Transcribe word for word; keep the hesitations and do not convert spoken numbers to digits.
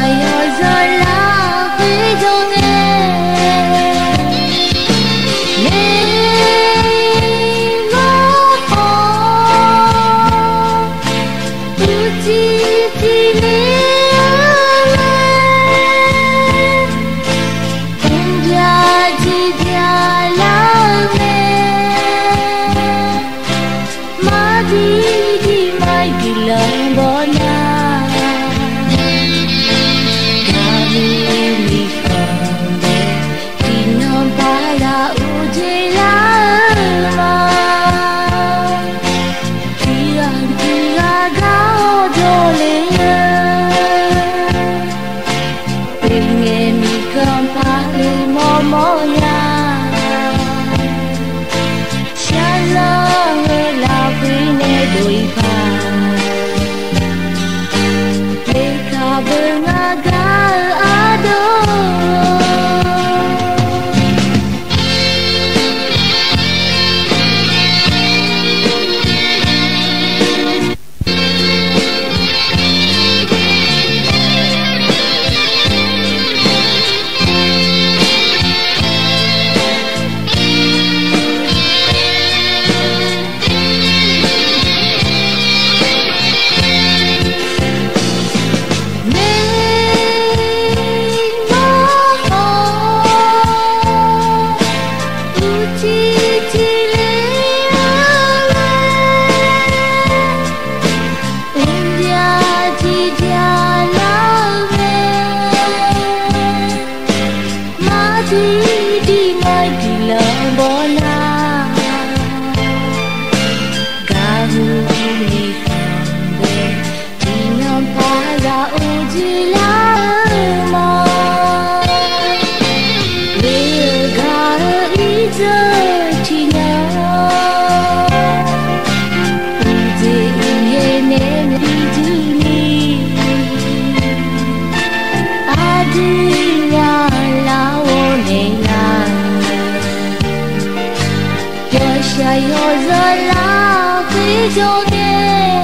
Yawzeu lafkhoer jawr ngae, naeq-aer mawr khawf, uqcif tiqle-eu mae, mqbyav tiqbyav lar-eu mae. Maqdiq diq maqdiq lanqbawr nar, gaqhuiq miqkhanq deuq tiqnan paqzaq uqjeq lar-eu ma. Tiqghaq tiqghaq gar-awr jawrle-eu, oe ngae miqkhanq paq-eu mawrmawr ya. Shaqzanq-eu lafkhoer nae dov-ir paq, lekaq beu ngar gar-eu ardov. Naeq-aer mawr khawf, uqcif tiqle-eu mae, mqbyav tiqbyav lar-eu mae. Maqdiq diq maqdiq lanqbawr nar, gaqhuiq miqkhanq deuq tiqnan paqzaq uqjeq lar-eu ma. Oe-eu gaq-eu irdzeuq tiqnan, uqjeq uqyaer nae bi juir ni, aqdui nya lar-awr naeq nar, yawshaq yawzeu lafkhoer jawr ngae,